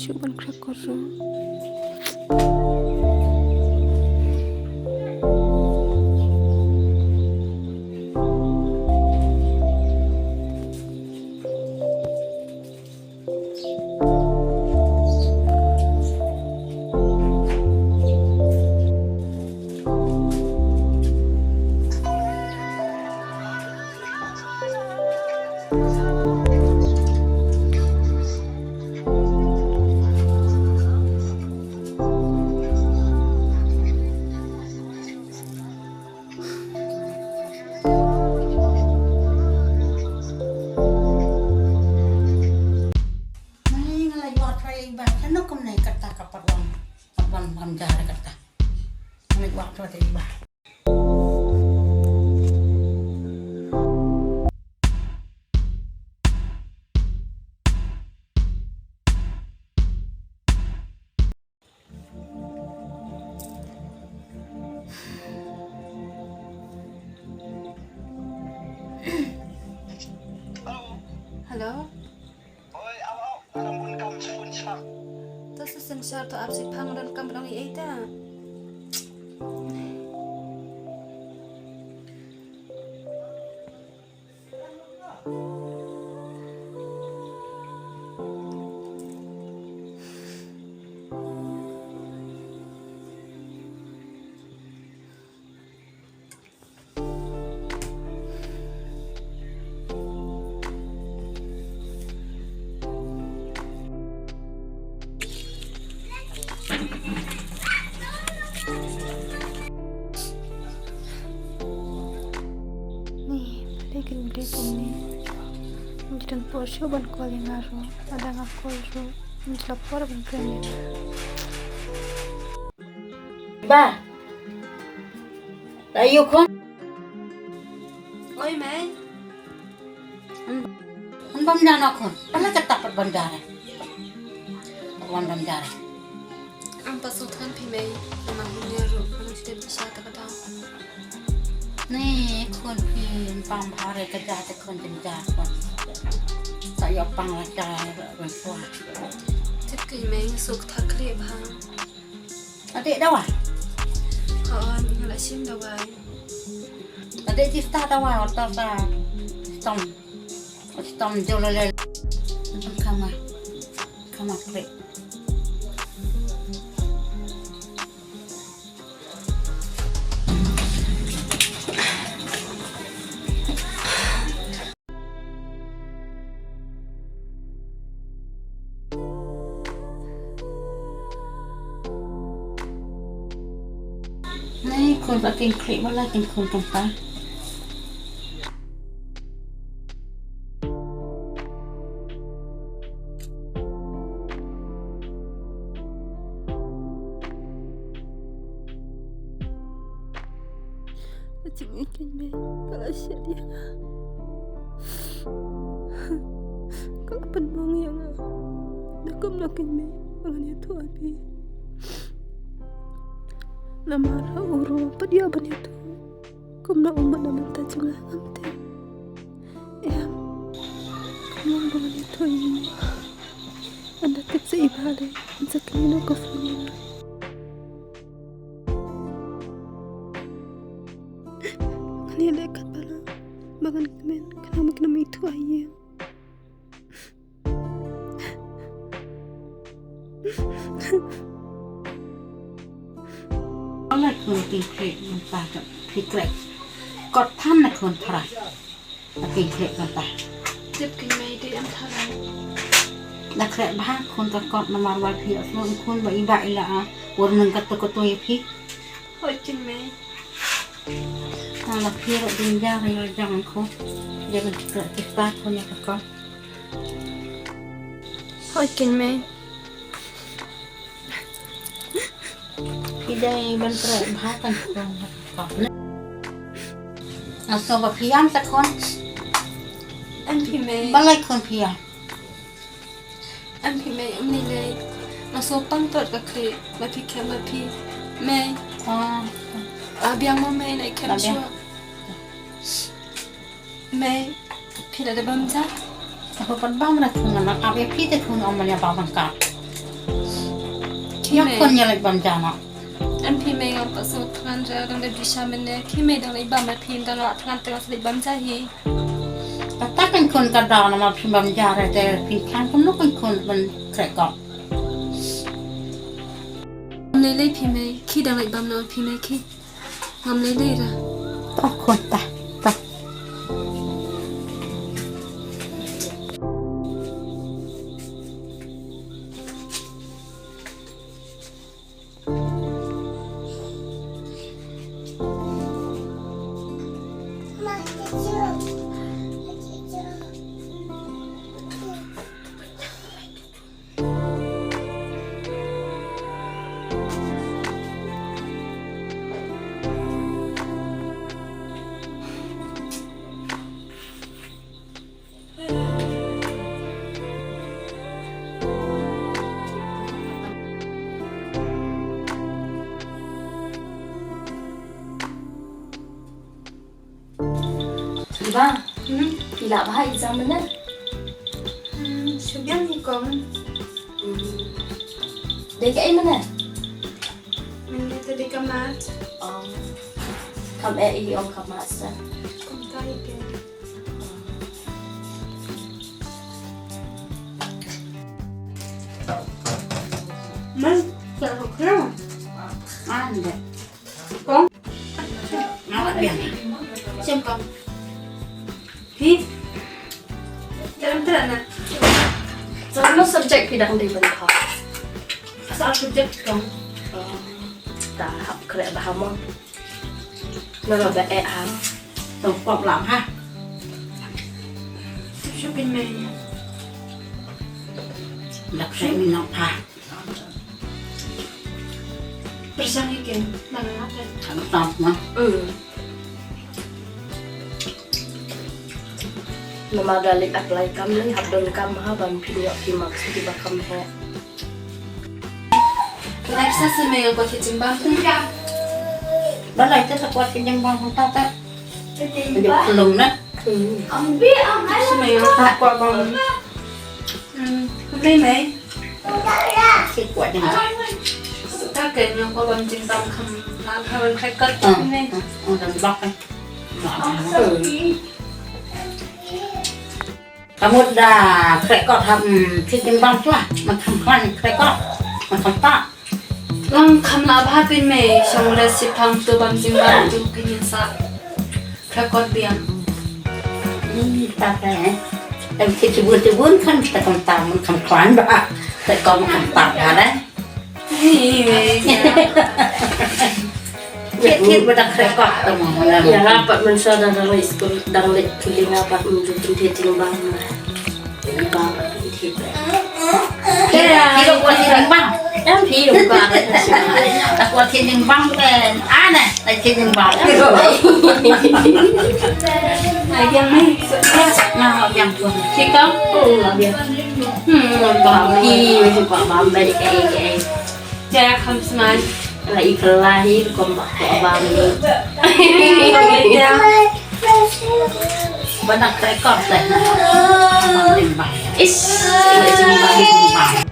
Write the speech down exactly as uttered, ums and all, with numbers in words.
Shu ban khreh kor ruh. Nai nga la ïoh trai ba kano kumne kata ka pat wan, pat wan ban jar kata. Nga la ïoh trai ba. Hello. Oi, aw, aw, aram bun kam shun shang. Ta sa synshar to ap shi phang don kam dong i ei ta. Ni, pale kin dei kumne. Ngi don por shuh ban call ïa nga ruh. Lada nga call ruh, ngi la por ban kren ïa nga. Ba. La ïoh khun. Oi, mei. Hun bam ïa nga khun. Pala kata pat ban jar. Wan bam jar. Am pa sut kan phi mei. Namar hun ïa ruh. Am shu dei pisa ta kata. Ni khun phi pam bha re ka jar te khun jin jar khun. Sa ïoh pang la jar ban swa. Tip ki mei suk thak kri bha. Ade dawa. Ha, nga la shim dawa. Ade jista dawa, oto sa stom. Stom jolole. Khama. Khama klik. Nai khun ba kin klik ba la kin khun kumta. Ka jingïeit kein mei ka la shet ïa nga. Ka la pynmong ïa nga. Da kumno kein mei ba ngan ïathuh ha phi? Namar ha u ruh pat ïa ban ïathuh. Kumno u mut na mynta jong nga ngam tip. Em. Kumno ba ngan ïathuh ïa u? Ynda tip sa i ba lei, yn sa kynnoh ka phone ïa nga. Ngan ïaleh katba lah ba ngan kmen, khnang ba kin ym ithuh ha ïing. Ala khun kin khreh mynta ka phi khreh. Kot than na khun thra. Ka kin khreh mynta. Tip kin mei dei em thra. Da khreh bha khun ka kot namar ba phi ïohsngew khun ba i ba i la a. War nang kato kato ïa phi. Hoi kin mei. Ala phi ruh ding ja ïa jong khun. Dei ban khreh kita khun ïa ka kot. Hoi kin mei. Phi dei ban khreh bha kan khun. Nga sngew ba phi ïam ta khun. Em phi mei. Balei khun phi ïam? Em phi mei, em ni lei. Nga sngew pang tot ka khlieh ba phi khem ba phi mei. Ah. Ah, biang mo mei, nai khem shuwa. Mei, phi la dep bam ja? Ka pat bam na khun, nga ap ïa phi te khun, ym man ïa bam ka. Ïa khun ïa leit bam ja noh. Em phi mei, ngam pat sngewthuh re, dang dei bishar mynne. Phi mei dang leit bam, phi dang la thngan te nga sa leit bam ja hi. Kata kan khun ka daw na ma phi bam ja re te phi khan kumno kan khun ban khreh kok. Ngam lei lei phi mei, khi dang leit bam na phi mei khi. Ngam lei lei ra. Ta khun ta, ta. Iba, hmm? Phi lah bha exam mynne? Hmm, shu biang hi kong. Hmm. Dei kaei mynne? Mynne te dei ka maths. Oh. Kam eh ïoh ka maths te. Kumta hi ke. Mei, ka ruk ruk. Ande. Kong. Nga la biang. Shem kong. Phi. Jalan terang na. Sa ano subject phi dang dei ban pha? Sa subject kong. Oh. Ta hap khreh bha mo. Naba ba eh ha. Tong kop lam ha. Shu pynmei. Lak sai mi nok ha. Pyrshang ïa ken, nang ngap eh. Kham tam ma. Hmm. Namar da leit apply kam, leit hap don kam ha, ban pynïoh ki marks kiba kham heh. Next sa se me ko ki jingbam. Balei te sa ko ki jingbam hangta ta. Njuk klung na. Hmm. Shu mei ïa ka kwah bam. Hmm, kumne mei. Ki kwah ding. Ka kren ïa kwah bam jingbam kham la kha ban khreh kot. Hmm, kumne. Hmm, hmm, dan bak kan. Hmm. Ka mut da khreh kot ha, hmm, ki jingbam shuwa. Man kham khlaiñ khreh kot. Man kham ta. Lang kham lah bha pyn mei, shong re shiphang tu bam jingbam tu pyn sa. Khreh kot biang. Ih, ta ka, eh. Em, ki tibun tibun kan ta kam ta man kham khlaiñ bha. Ta kam kham ta bha re. Ih, mei. Thied thied ba dang khreh kot ta mo. Ïa nga pat mynshwa dang leit skul, dang leit pule nga pat mynjur pynthie jingbam. Ïa, phi dang kwah thied jingbam. Em, phi dang kwah. Dang kwah thied jingbam te. Ah, ne, dang thied jingbam. Ai, biang mai. Nga biang tu. Phi kam? Hmm, biang. Hmm, bam phi, phi kwah bam bad kaei kaei. Te kham smai. Nga i phylla hi rukom ba kwah bam ni. Ba nak khreh kot te. Ish, ïa jingbam.